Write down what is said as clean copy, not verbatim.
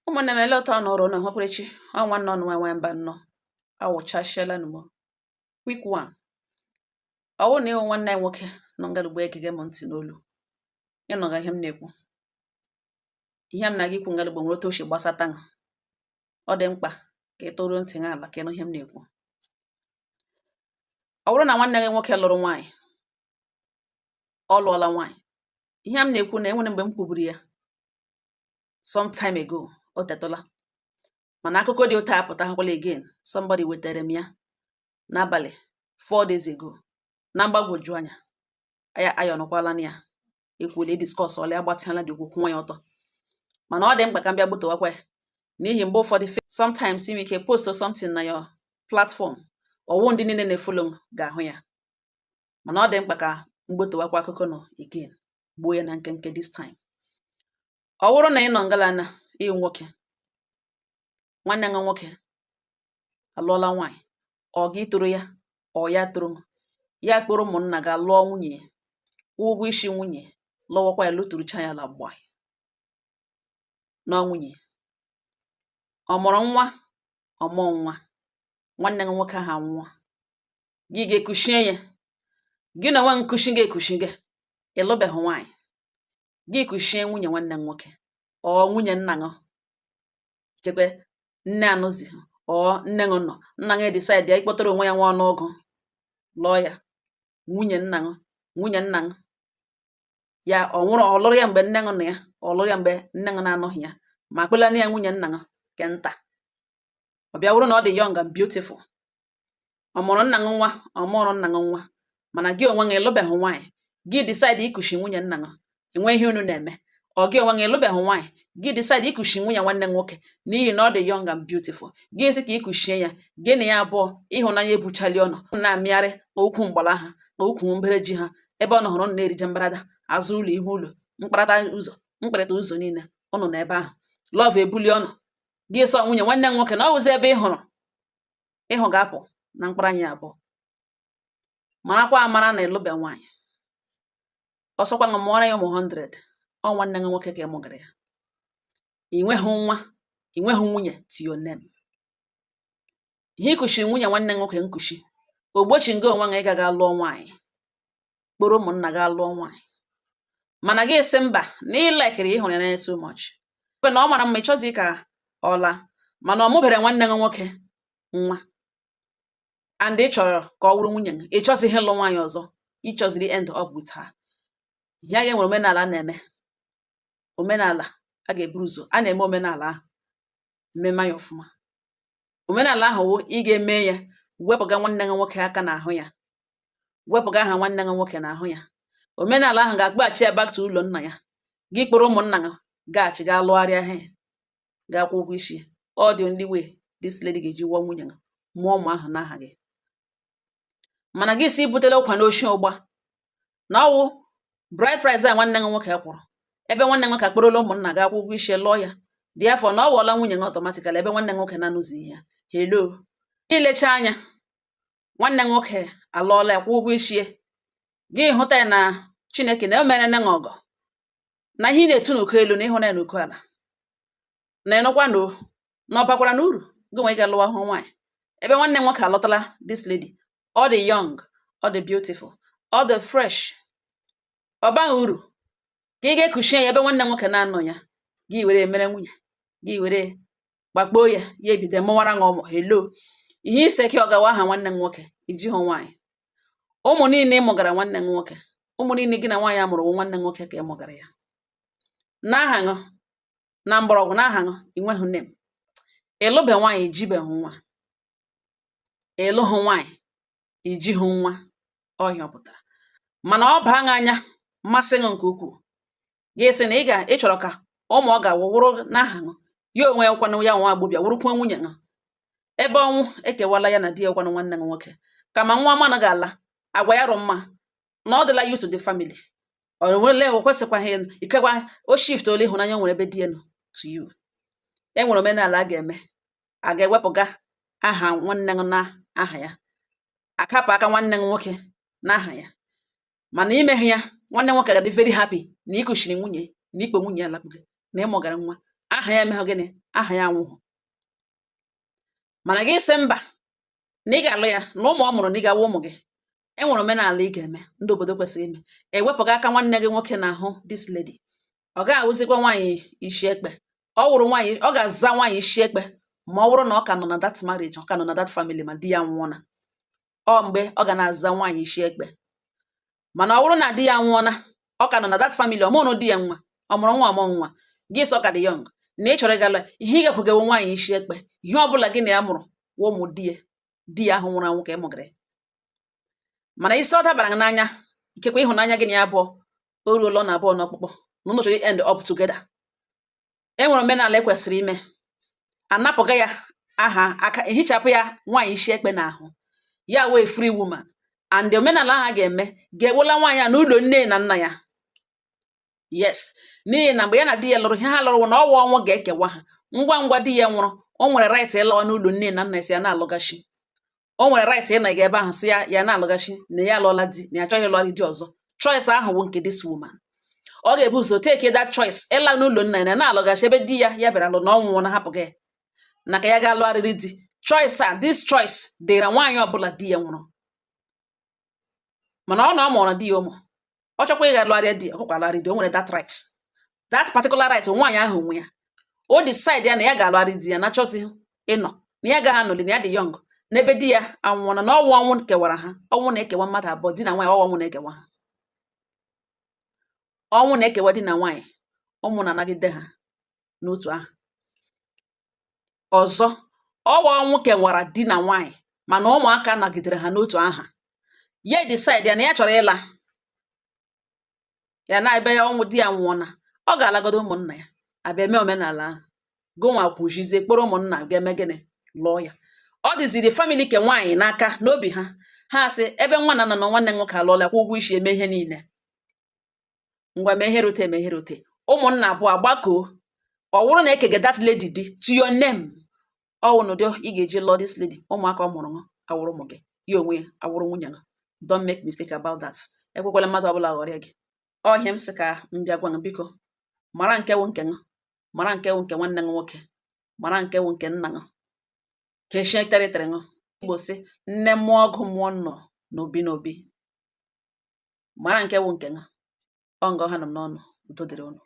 Ụmụ̀nnè m, ele otu ọ nọrọ unu hụkwara ọ nwanne ọnụ nwa nwe mba nnọọ awụchasịala nụ m. Quick one, ọ wụ na ịhụ nwanne anyị nwoke nọ ngalugbo egege m ntị n'olu, ịnọga ihe m na-ekwu, ihe m na-aga ikwu ngalugbo nwere otu o si gbasata ṅụ. Ọ dị mkpa ka ị tụrụ ntị gị ala ka ịnụ ihe m na-ekwu. Ọ bụrụ na nwanne gị nwoke lụrụ nwaanyị, ọ lụọla nwaanyị, ihe m na-ekwu na enwere mgbe m kwuburu ya some time ago, o tetụla, mana akụkọ dị otu a apụtakwala again. Somebody wetara m ya n'abalị 4 days ago na mgbagwoju anya aya ayọnụkwala na ya ekwuola, ediscuss ọla ya, gbatịala dị okwu kwụnwa ya ọtọ. Mana ọ dị mkpa ka m bịa gbutowakwa ya, n'ihi mgbe ụfọdụ, sometimes ị nwere ike post something na your platform, ọwụ ndị niile na-efollow m ga-ahụ ya. Mana ọ dị mkpa ka m gbotowakwa akụkọ nọ again, gbuo ya na nkenke this time. Ọ bụrụ na ị nọ ngalana ịwụ nwoke, nwanne gị nwoke alụọla nwaanyị, ọ gị toro ya, ọ ya toro m ya, kpọrọ ụmụnna ga lụọ nwunye ya, kwụọ ụgwọ isi nwunye, lụwakwa ya, lụturucha ya ala gbaa nọ nwunye. Ọ mụrụ nwa, ọ mụọ nwa, nwanne gị nwoke ahụ anwụọ, gị ga-ekushie ya, gị na onwe nkushi ga-ekushi gị. Ịlụbeghị nwaanyị, gị kushie nwunye nwanne m nwoke, ọ nwunye nna gị, ikekwe nne anụzi, ọ nne gị nọ, nna gị decide ya ịkpọtara onwe ya nwa ọnụọgụ lụọ ya, nwunye nna gị, nwunye nna gị ya ọ nwụrụ, ọ lụrụ ya mgbe nne gị nọ ya, ọ lụrụ ya mgbe nne gị na-anọghị ya, ma kpelana ya nwunye nna gị ke nta. Ọ bịa wụrụ na ọ dị young and beautiful, ọ mụrụ nna gị nwa, ọ mụrụ nna gị nwa, mana gị onwe gị ịlụbeghị nwaanyị, gị decide ikushi nwunye nna gị, enwe ihe unu na-eme. Ọ gị onwe gị ịlụbeghị nwaanyị, gị decide ikushi nwunye nwanne m nwoke n'ihi na ọ dị young and beautiful, gị sị ka ikushie ya, gị na ya abụọ ịhụnanya ebuchali ọnụ na-amịgharị ka ukwu mgbala ha, ka ukwu mbere ji ha, ebe ọ nọ hụrụ na-erije mbarada azụ ụlọ, ihu ụlọ, mkparata ụzọ, mkparịta ụzọ niile ụnụ nọ ebe ahụ, love ebuli ọnụ. Gị sọ nwunye nwanne m nwoke na ọ wụzi ebe ị hụrụ ịhụ ga-apụ na mkpụrụ anya abụọ. Marakwa amara na ịlụbe nwaanyị, ọsọkwa ṅụ mụọrọ ya ụmụ 100, ọ nwanne gị nwoke ka ị mụgara ya. Ị nweghị nwa, ị nweghị nwunye to your name. Ihe ikushiri nwunye nwanne nwoke nkushi ogbochi nga onwe gị ịga ga lụọ nwaanyị, kpọrọ ụmụnna ga lụọ nwaanyị. Mana gị sị mba, na ị likeri, ịhụrụ ya n'anya so much, kwe na ọ mara mma, ịchọzi ka ọ laa, mana ọ mụbere nwanne gị nwoke nwa, and ị chọrọ ka ọ wụrụ nwunye gị, ị chọzighị ịlụ nwaanyị ọzọ, ị chọziri end up with her. Ihe a ga-enwere omenala na-eme, omenala a ga-eburu ụzọ a na-eme omenala ahụ, mmemme ya ọfụma. Omenala ahụ wụ ị ga-eme ya, wepụga nwanne gị nwoke aka n'ahụ ya, wepụga aha nwanne gị nwoke n'ahụ ya. Omenala ahụ ga-akpọghachi ya back to ụlọ nna ya. Gị kpọrọ ụmụnna gị gaghachi gaa lụgharịa ha, gaa kwụ ụgwọ isi ya. All the only way this lady ga-eji wụọ nwunye gị, mụọ ụmụ ahụ n'aha gị. Mana gị si butela ụkwa n'oshi ụgba na ọwụ bride price a nwanne gị nwoke kwụrụ, ebe nwanne gị nwoke akpọrọla ụmụnna ga akwụ ụgwọ isi lụọ ya dị afọ na ọ wụọla nwunye gị automatically, ebe nwanne gị nwoke na-anụzi ihe ya. Hello, ilecha anya, nwanne gị nwoke alụọla ya, kwụ ụgwọ isi ya, gị hụta ya na Chineke na o mere nne gị ọgọ na ihe ị na-etu n'uko elu na ịhụna ya n'uko ala, na ịnụkwa na na ọ bakwara n'uru gị nwe ịga lụwa hụ nwaanyị, ebe nwanne m nwoke alọtala this lady, ọ dị young, ọ dị beautiful, ọ dị fresh, ọ baghị uru ka ị ga-ekuchie ya ebe nwanne m nwoke na-anọ ya, gị were mere nwunye gị, were gbakpoo ya, ya ebido mụwara gị ụmụ. Hello, ihe ise ka ọ gawa aha nwanne m nwoke, iji hụ nwaanyị, ụmụ niile ị mụgara nwanne m nwoke, ụmụ niile gị na nwaanyị a mụrụ bụ nwanne m nwoke ka ị mụgara ya n'aha ṅụ na mgbọrọgwụ n'aha ṅụ. Inweghị nne m, ịlụbe nwaanyị, ijibeghị nwa, ịlụghị nwaanyị, ijighị nwa, ọhịa ọ pụtara. Mana ọ baa gị anya, mmasị gị nke ukwuu, gị sị na ị ga ị chọrọ ka ụmụ ọ ga-awụ wụrụ n'aha ṅụ, ya onwe ya kwanụ, ya nwa agbọbịa wụrụkwa nwunye ṅụ, ebe ọnwụ ekewala ya na di ya kwanụ nwanne gị nwoke. Kama nwa ọma anaghị ala agwa ya rụ mma na ọ dịla used to the family, ọ nwere o kwesịkwaghị ikekwa o shift ole ịhụnanya o nwere ebe di ya nọ to you. E nwere omenala a ga-eme, a ga-ewepụga aha nwanne gị na aha ya, akapụ aka nwanne gị nwoke n'aha ya. Mana imehụ ya, nwanne nwoke ga-adị very happy na ikushiri nwunye, na ikpo nwunye ya lakpugo, na ịmụgara nwa. Aha ya emeghụ gịnị? Aha ya anwụghụ. Mana gị sị mba, na ị ga-alụ ya, na ụmụ ọ mụrụ na ị ga-awụ ụmụ gị. E nwere omenala ị ga-eme, ndị obodo kwesịrị ime. Ewepụga aka nwanne gị nwoke n'ahụ this lady. Ọ ga-awụzikwa nwaanyị isi ekpe. Ọ wụrụ nwaanyị, ọ ga-aza nwaanyị isi ekpe ma ọ bụrụ na ọ ka nọ na that marriage, ọ ka nọ na that family, ma di ya nwụọna. Ọ mgbe ọ ga na-aza nwaanyị isi ekpe. Mana ọ bụrụ na di ya nwụọna, ọ ka nọ na that family, ọ mụrụ di ya nwa, ọ mụrụ nwa, ọmụ nwa gị, sọ ka dị young na ị chọrọ ịga lụọ, ihe ị ga-ekwegewo nwaanyị isi ekpe, ihe ọbụla gị na ya mụrụ wụ ụmụ di ya, di ya ahụ nwụrụ anwụ ka ị mụgịrị. Mana isi ọ dabara gị n'anya, ikekwe ịhụnanya gị na ya abụọ o ruola na abụọ n'ọkpụkpọ na unu chọrọ end up together, e nwere omenala ekwesịrị ime. Anapụga ya aha aka, ehichapụ ya nwaanyị isi ekpe n'ahụ ya, wee free woman. And omenala ahụ a ga-eme ga-ewela nwaanyị a n'ụlọ nne na nna ya. Yes, n'ihi na mgbe ya na di ya lụrụ, ihe ha lụrụ bụ na ọwa ọnwụ ga-ekewa ha. Ngwa ngwa di ya nwụrụ, o nwere right ịlawa n'ụlọ nne na nna ya, si ya na-alụgachi. O nwere right ịnọ ebe ahụ, si ya ya na-alụgachi, na ya alụọla di, na ya achọghị ịlụgharị di ọzọ. Choice ahụ bụ nke this woman. Ọ ga-ebu ụzọ take that choice ịla n'ụlọ nna ya na na-alụgachi ebe di ya ya bịara lụ na ọ nwụọ na hapụ gị na ka ya ga lụgharịrị di. Choice a, this choice dịra nwaanyị ọbụla di ya nwụrụ. Mana ọ na ọ mụrụ di ya ụmụ, ọ chọkwa ịga lụgharịa di, ọkụkwa alụgharị di, o nwere that right, that particular right. Nwaanyị ahụ nwe ya, o decide ya na ya ga-alụgharị di ya, na chọzi ịnọ na ya agaghị anọli, na ya dị young n'ebe di ya anwụọna, na ọnwụ ọnwụ kewara ha. Ọnwụ na-ekewa mmadụ abụọ, di na nwaanyị. Ọnwụ na-ekewa ha, ọnwụ na-ekewa di na nwaanyị, ụmụ na-anagide ha n'otu ahụ. Ọzọ, ọwa ọnwụ kewara di na nwaanyị, mana ụmụaka nagidere ha n'otu aha. Ya decide ya na ya chọrọ ịla ya na ebe ọnwụ di ya nwụọna, ọ ga-alagodo ụmụnna ya, abịa mee omenala ahụ. Gụnwa kwujizie kpọrọ ụmụnna ga-eme gịnị? Lụọ ya. Ọ dịziri family ke nwaanyị n'aka n'obi ha. Ha sị ebe nwa na nna na nwanne nwoke alụọla, kwụ ụgwọ isi, eme ihe niile, ngwa, mee ihe rute, eme ihe rute. Ụmụnna abụọ agbakoo. Ọ wụrụ na ekege that lady di to your name, ọ wụ n'ụdị ị ga-eji lụọ this lady, ụmụaka ọ mụrụ awụrụ ụmụ gị, ya onwe ya awụrụ nwunye gị. Don't make mistake about that. Ekwekwala mmadụ ọbụla ghọrịa gị. Ọ ihe m sị ka m bịa gwa gị. Biko, mara nke wụ nke gị, mara nke wụ nke nwanne gị nwoke, mara nke wụ nke nna gị, keshie territory gị. Igbo sị nne mụọ ọgụ mụọ nnọ n'obi n'obi. Mara nke wụ nke gị. Ọ nga ọha nọ m n'ọnụ. Udo dịrị unu.